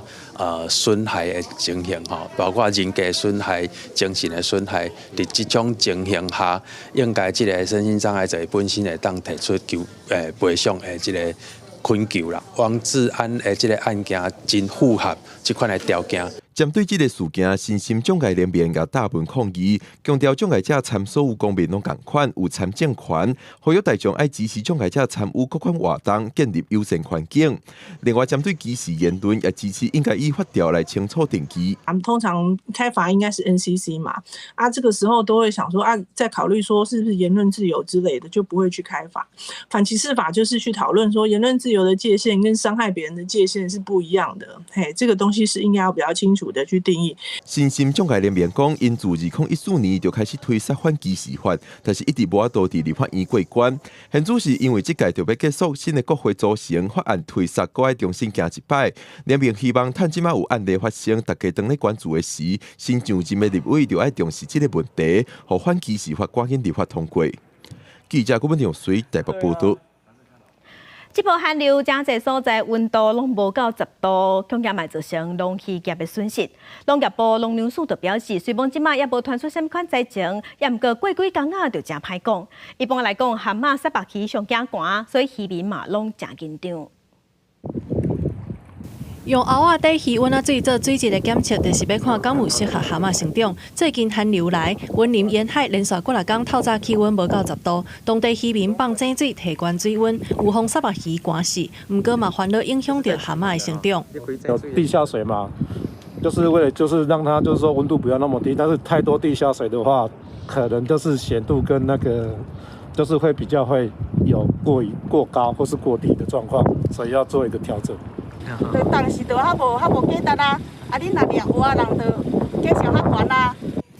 損害的情形吼，包括人格損害、精神的損害。佇這種情形下，應該這个身心障礙者本身會當提出求賠償的這个懇求啦。王志安的這个案件真符合這款的條件。針對這个事件，身心障礙聯盟共大文抗議，強調障礙者參所有公民攏仝款，有參政權，呼籲大眾愛支持障礙者參與各款活動，建立友善環境。另外，針對歧視言論，也支持應該以法條來清楚定義。他們通常開罰應該是 NCC 嘛，啊，這個時候都會想說啊，在考慮說是不是言論自由之類的，就不會去開罰。反歧視法就是去討論說言論自由的界限跟傷害別人的界限是不一樣的，嘿，這個東西是應該要比較清楚的去定義。身心障礙聯盟講，𪜶自2014年就開始推捒反歧視法，但是一直無法度佇立法院過關。現主是因為這屆就欲結束，新的國會組成，法案推捒閣愛重新行一擺。聯盟希望趁這馬有案例發生，大家當咧關注的時，新上任的立委就愛重視這个問題，予反歧視法趕緊立法通過。記者郭文長水台北報道。這波寒流，誠濟所在溫度攏無到10度，恐驚嘛造成農漁業的損失。農業部農糧署就表示，雖罔這馬猶無傳出啥物款災情，也毋過過幾工仔就誠歹講。一般來講，蚶仔虱目魚上驚寒，所以漁民嘛攏誠緊張。用甌仔底魚塭仔水做水質的檢測，就是欲看敢有適合蚶仔成長。最近寒流來，雲林沿海連續幾若工透早氣溫無到10度，當地漁民放井水提懸水溫，預防虱目魚寒死。毋過嘛，煩惱影響著蚶仔的成長。有地下水嘛，就是為了就是讓它就是說溫度不要那麼低，但是太多地下水的話，可能就是鹹度跟那個就是會比較會有過於過高或是過低的狀況，所以要做一個調整。對，當時就較無價值啊！啊，你若掠蚵仔人就價錢較懸啊。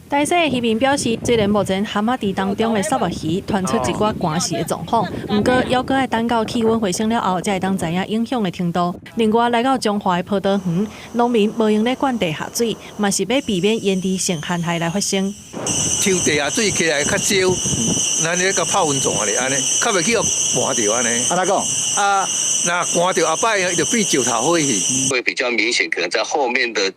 台西的漁民表示，雖然目前蚶仔池當中的虱目魚傳出一寡寒死的狀況，毋過猶閣愛等到氣溫回升了後，才會當知影影響的程度。另外，來到彰化的葡萄園，農民無閒咧灌地下水，嘛是欲避免淹滯性旱害來發生。抽地下水起來較少，咱咧共泡溫泉咧按呢，較袂去予寒著按呢。按怎講？啊，若寒著後擺伊就變石頭火去。會比較明顯，可能在後面的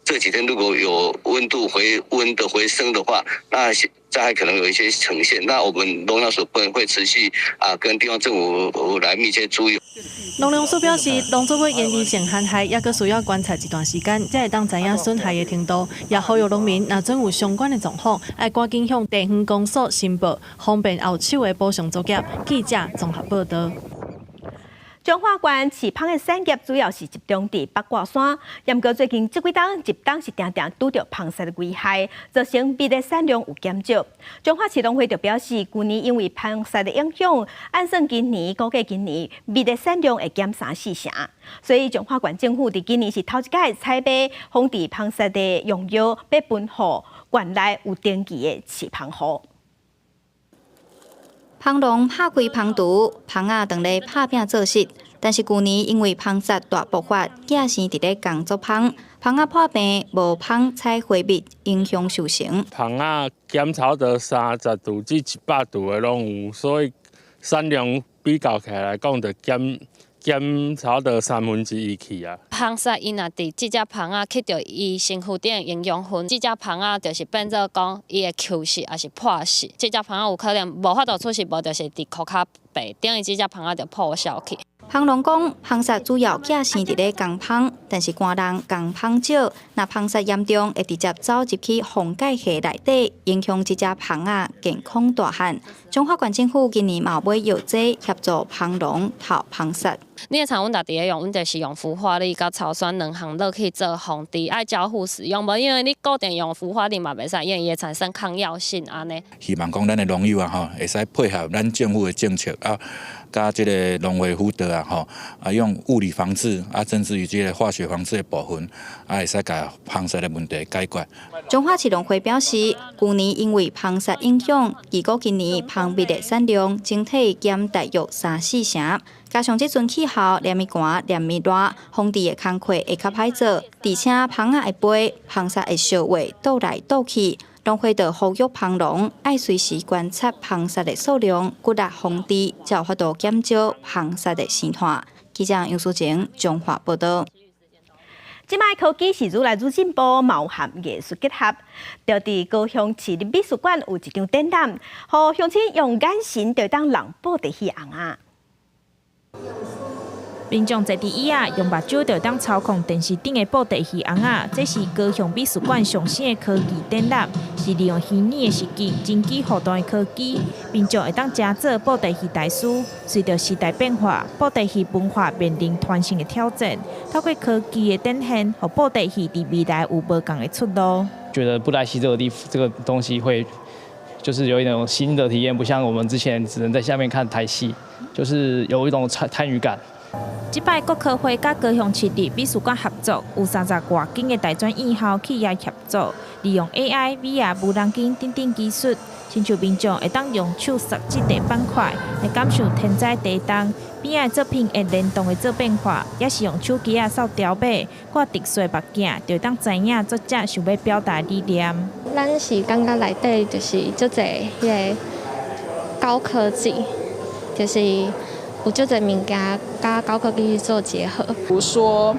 這幾天，如果有溫度回溫的回升的話，那災害可能有一些呈現。那我們農糧署部會持續啊，跟地方政府來密切注意。農糧署表示，農作物淹滯性旱害，猶閣需要觀察一段時間，才會當知影損害的程度。也呼籲農民，若準有相關的狀況，愛趕緊向地方公所申報，方便後手的補償作業。記者綜合報道。彰化縣飼蚌的產業主要是集中佇八卦山，毋過最近這幾冬一冬是定定拄著蚌虱的危害，造成蠓的產量有減少。彰化市農會就表示，舊年因為蚌虱的影響，按算今年估計今年蠓的產量會減三四成，所以彰化縣政府佇今年是頭一擺採買防治蚌虱的用藥，欲分予縣內有登記的飼蚌戶。蜂農拍開蜂櫥，蜂仔當咧拍拚做實。但是舊年因為蜂虱大爆發，寄生佇咧工作蜂，蜂仔破病，無蜂採花蜜，影響收成。蜂仔減差不多30度至100度的攏有，所以產量比較起來來講，就減差不多1/3去啊。蜂虱伊若佇這隻蜂仔吸著伊身軀頂的營養分，這隻蜂仔就是變做講伊會抾死，抑是破死。這隻蜂仔有可能無法度出世，無就是佇殼較白，等於這隻蜂仔就破銷去。蜂農講，蜂虱主要寄生佇咧工蜂，但是寒冬工蜂少，若蜂虱嚴重，會直接走入去防蓋系內底，影響這隻蜂仔健康大漢。彰化縣政府今年嘛有買藥劑協助蜂農討蜂虱。你會像阮家己咧用，阮就是用氟化鋰佮草酸兩項落去做防治，愛交互使用，無因為你固定用氟化鋰嘛袂使，因為伊會產生抗藥性按呢。希望講咱的農友啊吼，會使配合咱政府的政策啊，佮這个農會輔導啊吼，啊用物理防治啊，甚至於這个化學防治的部分，啊會使共蜂虱的問題解決。彰化市農會表示，舊年因為蜂虱影響，預估今年蜂蜜的產量整體減大約三四成。加上這陣氣候連日寒連日熱，防治的工課會較歹做，而且蜂仔會飛，蜂虱會相話倒來倒去。農會就呼籲蜂農愛隨時觀察蜂虱的數量，努力防治，才有法度減少蜂虱的生態。記者楊淑晴彰化報導。這擺科技是愈來愈進步，嘛有和藝術結合。就佇高雄市立美術館有一場展覽，予鄉親用眼神就當認布袋戲尪仔。民眾坐佇椅仔，用目睭就當操控電視頂的布袋戲尪仔，這是高雄美術館上新的科技展覽，是利用虛擬的實境、人機互動的科技，民眾會當成做布袋戲大師。隨著時代變化，布袋戲文化面臨傳承的挑戰。透過科技的展現，予布袋戲佇未來有無仝的出路。覺得布袋戲這個地這個東西會，就是有一種新的體驗，不像我們之前只能在下面看台戲，就是有一種參與感。這擺國科會佮高雄市立美術館合作，有30外間的大專院校企業協助，利用 AI、VR、無人機等等技術，親像民眾會當用手觸這塊板塊來感受天災地動，邊仔的作品會聯動的做變化，抑是用手機仔掃條碼，掛特殊目鏡，就會當知影作者想欲表達理念。咱是感覺內底就是足濟彼個高科技，就是有足濟物件佮高科技去做結合。比如說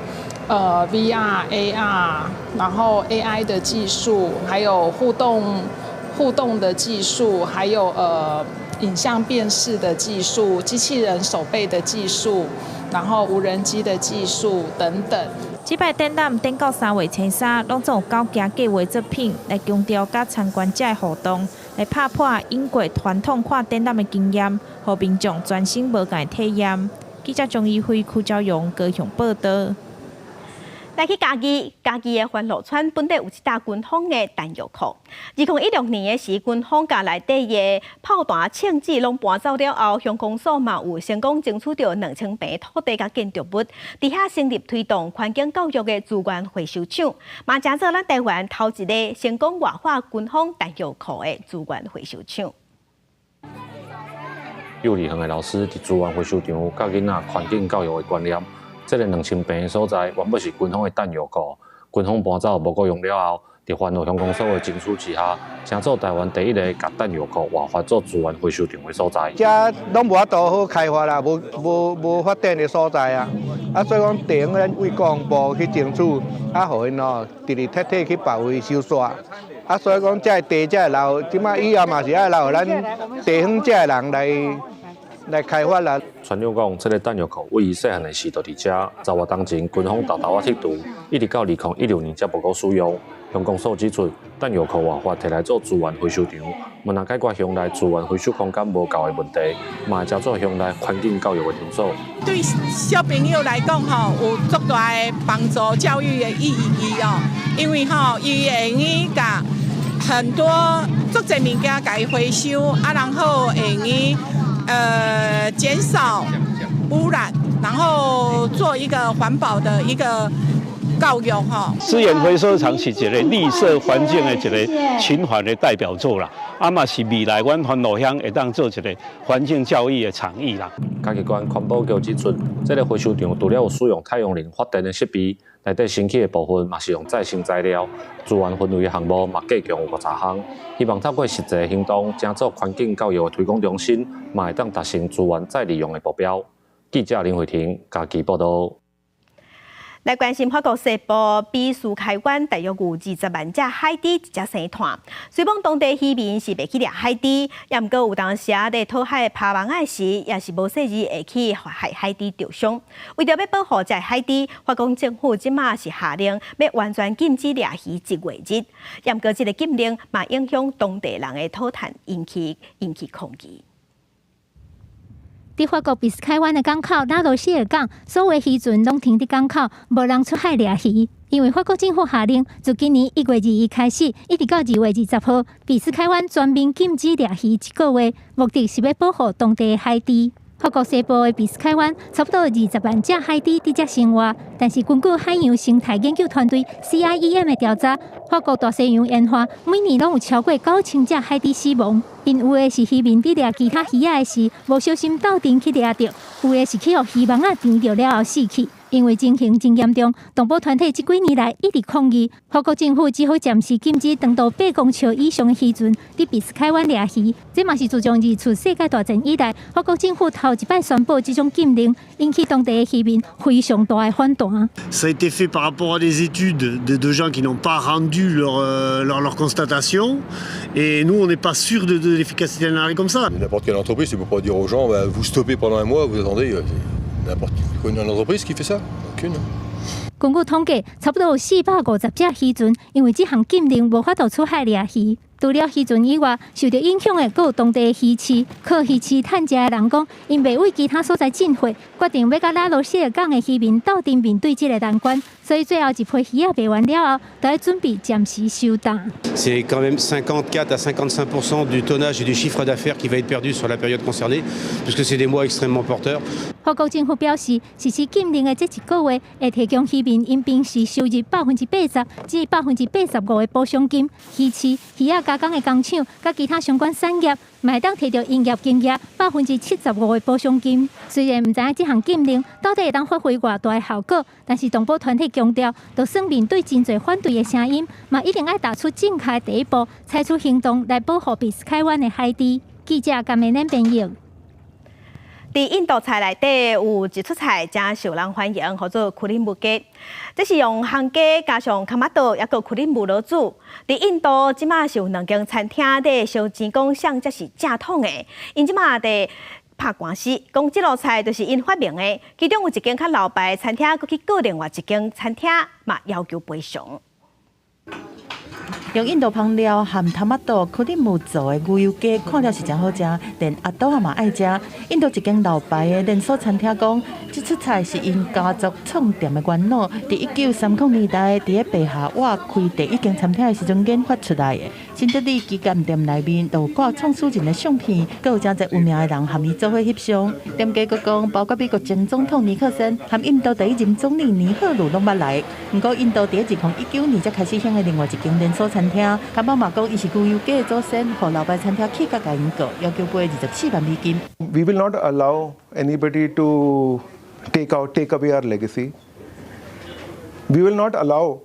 ，VR、AR，然後 AI 的技術，還有互動的技術，還有影像辨識的技術、機器人手臂的技術，然後無人機的技術等等。這擺展覽展到3月初3，攏總有九件計畫作品來強調佮參觀者的互動，來拍破英國傳統看展覽的經驗，予民眾全新無仝的體驗。記者張怡輝、柯昭榮高雄報導。來去嘉義，嘉義的歡樂村本底有一搭軍方的彈藥庫。2016年的時，軍方共內底的炮彈、槍支攏搬走了後，鄉公所嘛有成功爭取著2000坪土地佮建築物，佇遐成立推動環境教育的資源回收廠，嘛成做咱台灣頭一个成功活化軍方彈藥庫的資源回收廠。幼兒園的老師佇資源回收場教囡仔環境教育的觀念。這个2000坪的所在，原本是軍方的彈藥庫，軍方搬走無閣用了後，佇歡樂鄉公所的爭取之下，成做台灣第一个共彈藥庫活化做資源回收場的所在。遮攏無法度好開發啦，無發展的所在啊。啊，所以講地方咱為國防部去爭取，啊，予𪜶吼直直徹底去別位收煞。啊，所以講這个地這个留，這擺以後嘛是愛留予咱地方這个人來開發啦。村長講，這个彈藥庫位於細漢的時就佇遮，10外冬前軍方沓沓仔剔除，一直到2016年才無閣使用。鄉公所指出，彈藥庫活化提來做資源回收場，毋但解決鄉內資源回收空間無夠的問題，嘛會成做鄉內環境教育的場所。對小朋友來講，吼有足大的幫助教育的意義哦，因為吼伊會用共很多足濟物件共伊回收，啊，然後會用減少污染，然後做一個環保的一個教育吼。資源回收場是一个綠色環境的一个循環的代表作啦，啊嘛是未來阮番路鄉會當做一个環境教育的場域啦。嘉義縣環保局指出，這个回收場除了有使用太陽能發電的設備，內底新起的部分嘛是用再生材料，資源分類的項目嘛加強有50項，希望透過實際行動，成做環境教育的推廣中心，嘛會當達成資源再利用的目標。記者林慧婷嘉義報導。來關心法國西部比斯開灣大約有20萬隻海豬佇遮生湠。雖罔當地漁民是袂去掠海豬，也毋過有當時啊，佇討海拋網仔時，也是無細膩會去予海豬著傷。為著欲保護這海豬，法國政府這馬是下令欲完全禁止掠魚一月日。也毋過這个禁令嘛影響當地人的討趁，引起抗議。佇法國比斯開灣的港口拉羅謝爾港，所有漁船攏停佇港口，無人出海掠魚。因為法國政府下令，自今年1月21開始，一直到2月20號，比斯開灣全面禁止掠魚一個月，目的是欲保護當地的海豬。法國西部的比斯開灣，差不多20萬隻海豬佇遮生活，但是根據海洋生態研究團隊 CIEM 的調查，法國大西洋沿岸每年攏有超過9000隻海豬死亡。𪜶有的是漁民佇掠其他魚仔的時，無小心鬥陣去掠著；有的是去予漁網仔纏著了後死去。因為情形真嚴重，動保團體這幾年來一直抗議，法國政府只好暫時禁止長度8公尺以上的漁船佇比斯開灣掠魚。這嘛是自從二次世界大戰以來，法國政府頭一擺宣布這種禁令，引起當地的漁民非常大的反彈。 Ça a été fait par rapport à des études de gens qui n'ont pas rendu leur constatation, et nous, on n'est pas sûr de l'efficacité d'un arrêt comme ça. N'importe quelle entreprise, tu peux pas dire aux gens, bah, vous stoppez pendant un mois, vous attendez. N'importe quelle entreprise qui fait ça? Aucune. 根據統計，差不多有450隻漁船，因為這項禁令無法度出海掠魚。除了漁船以外，受著影響的閣有當地魚市。靠魚市趁食的人講，𪜶袂為其他所在進貨，決定欲佮拉羅謝爾港的漁民鬥陣面對這个難關。所以最後一批魚仔賣完了後，就愛準備暫時收檔。 C'est quand même 54 à 55% du tonnage et du chiffre d'affaires qui va être perdu sur la période concernée, puisque c'est des mois extrêmement porteurs. 法國政府表示，實施禁令的這一個月，會提供漁民𪜶平時收入80%至85%的補償金。魚市、魚仔加工的工廠，佮其他相關產業，嘛會當提著營業金額75%的補償金。雖然毋知影這項禁令到底會當發揮偌大的效果，但是動保團體強調，就算面對真濟反對的聲音，嘛一定愛踏出正確的第一步，採取行動來保護比斯開灣的海豬。記者甘美恁編譯。佇印度菜內底有一出菜誠受人歡迎，號做庫里姆雞。這是用烘雞加上苧仔豆，抑閣庫里姆落煮。佇印度這馬是有兩間餐廳佇相爭講啥才是正統的，𪜶這馬佇拍官司，講這道菜就是𪜶發明的。其中有一間較老牌的餐廳，閣去告另外一間餐廳，嘛要求賠償。用印度香料和苧仔豆、庫里姆做的牛油雞，看了是誠好食，連阿豆仔嘛愛食。印度一間老牌的連鎖餐廳講，這出菜是𪜶家族創店的元老，佇1930年代佇咧白下瓦開第一間餐廳的時陣研發出來的。新德里旗艦店內面就有掛創始人的相片，閣有誠濟有名的人和伊做伙翕相。店家閣講，包括美國前總統尼克森和印度第一任總理尼赫魯攏捌來。毋過印度佇2019年才開始興的另外一間連鎖餐廳，感覺嘛講伊是牛油雞的祖先，予老牌餐廳氣甲共𪜶告，要求賠24萬美金。 We will not allow anybody to take away our legacy. We will not allow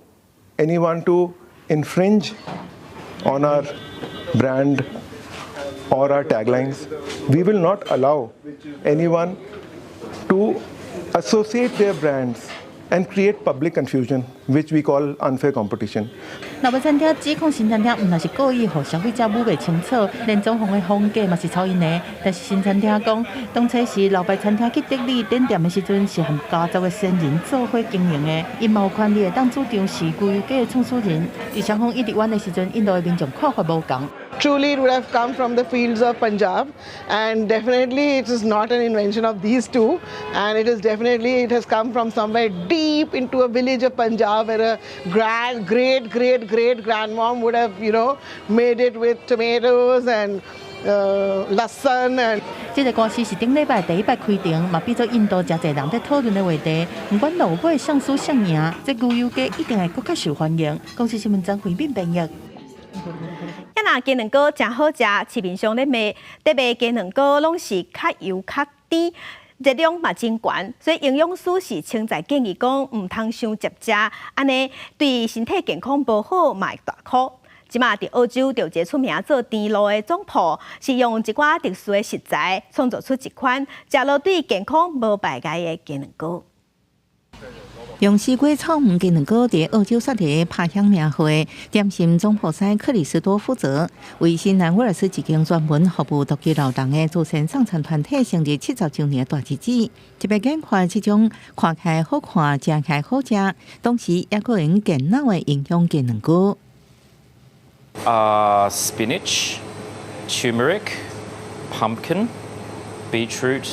anyone to infringe on our brand or our taglines. We will not allow anyone to associate their brands and create public confusion, which we call unfair competition. 老牌餐廳指控新餐廳毋但是故意予消費者摸袂清楚，連裝潢的風格嘛是抄𪜶的。但是新餐廳講，當初時老牌餐廳去德里展店的時陣，是和家族的先人做伙經營的，𪜶嘛有權利會當主張是牛油雞的創始人。佇雙方一直冤的時陣，印度的民眾看法無仝。 Truly, it would have come from the fields of Punjab, and definitely it is not an invention of these two, and it is definitely it has come from somewhere deep into a village of Punjab where a grand, great, great, great grandmom would have made it with tomatoes and लसन and 這个官司是頂禮拜第一擺開庭，嘛變做印度誠濟人佇討論的話題。毋管落尾誰輸誰贏，這牛油雞一定會閣較受歡迎。公視新聞張惠敏編譯。啊若雞卵糕誠好食，市面上咧賣，咧賣雞卵糕攏是較油較甜，熱量嘛真懸，所以營養師是稱讚建議講，毋通傷捷食，按呢對身體健康無好，嘛會大箍。這馬佇澳洲就有一个出名做甜露的總鋪，是用一寡特殊的食材創造出一款食落對健康無排外的雞卵糕。用西瓜草莓雞卵糕佇澳洲雪梨拍響名號的點心總鋪師克里斯多夫澤，為新南威爾斯一間專門服務獨居老人的慈善送餐團體成立70週年的大日子，特別研發這種看起來好看、食起來好食，同時猶閣會用健腦的營養雞卵糕。 Spinach, turmeric, pumpkin, beetroot.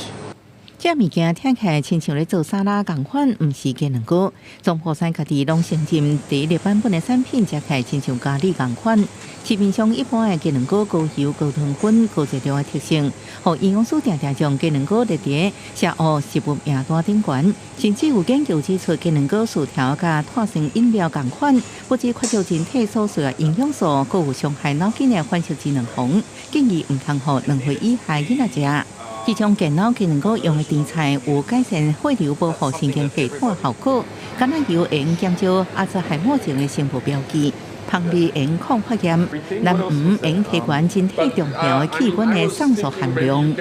這物件聽起來親像咧做沙拉仝款，毋是雞卵糕。總鋪師家己攏承認，第一个版本的產品食起來親像咖喱仝款。市面上一般的雞卵糕高油、高糖分、高熱量的特性，予營養師定定將雞卵糕列佇邪惡食物名單頂懸。甚至有研究指出，雞卵糕薯條佮脫酸飲料仝款，不只缺少人體所需的營養素，閣有傷害腦筋的反式脂肪，建議毋通予2歲以下囡仔食。這種健腦雞卵糕用的甜菜有改善血流、保護神經系統的效果，橄欖油會用減少阿茲海默症的生物標記，蜂蜜會用抗發炎，藍黃會用提懸身體重要的器官的酵素含量。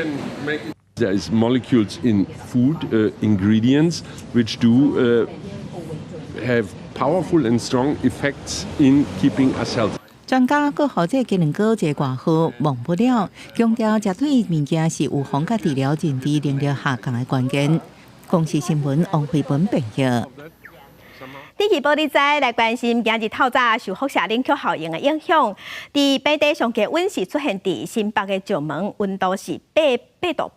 There is molecules in food ingredients which do have powerful and strong effects in keeping us healthy. 專家閣予這雞卵糕一個外號忘不了，強調食對物件是預防佮治療認知能力下降的關鍵。公視新聞王慧文編譯。天氣報你知，來關心今日透早受輻射冷卻效應的影響，佇平地上低溫是出現佇新北的石門，溫度是8.8度。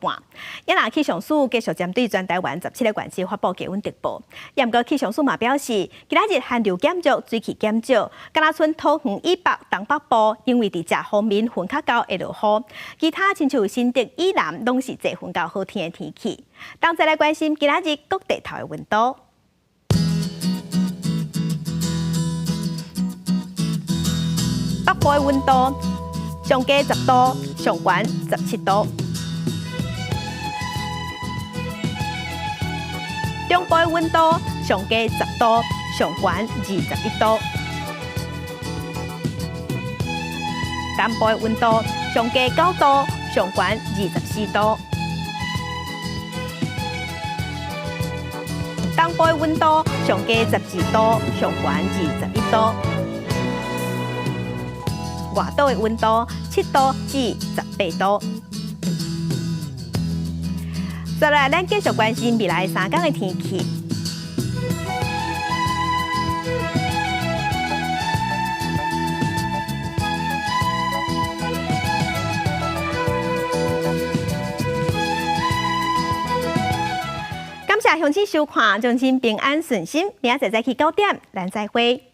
也若氣象署繼續針對全台灣17个縣市發布低溫特報。也毋過氣象署嘛表示，今仔日寒流減弱，水汽減少，敢若賰桃園以北、東北部，因為佇食方面雲較厚會落雨。其他親像新竹以南，攏是濟雲到好天的天氣。同齊來關心今仔日各地頭的溫度。北部的溫度上低10度，上懸17度。中部的溫度上低10度，上懸21度。南部的溫度上低9度，上懸24度。東部的溫度上低12度，上懸21度。外島的溫度7度至18度。再來，咱繼續關心未來3天的天氣。感謝鄉親收看，祝恁平安順心，明仔載早起9點，咱再會。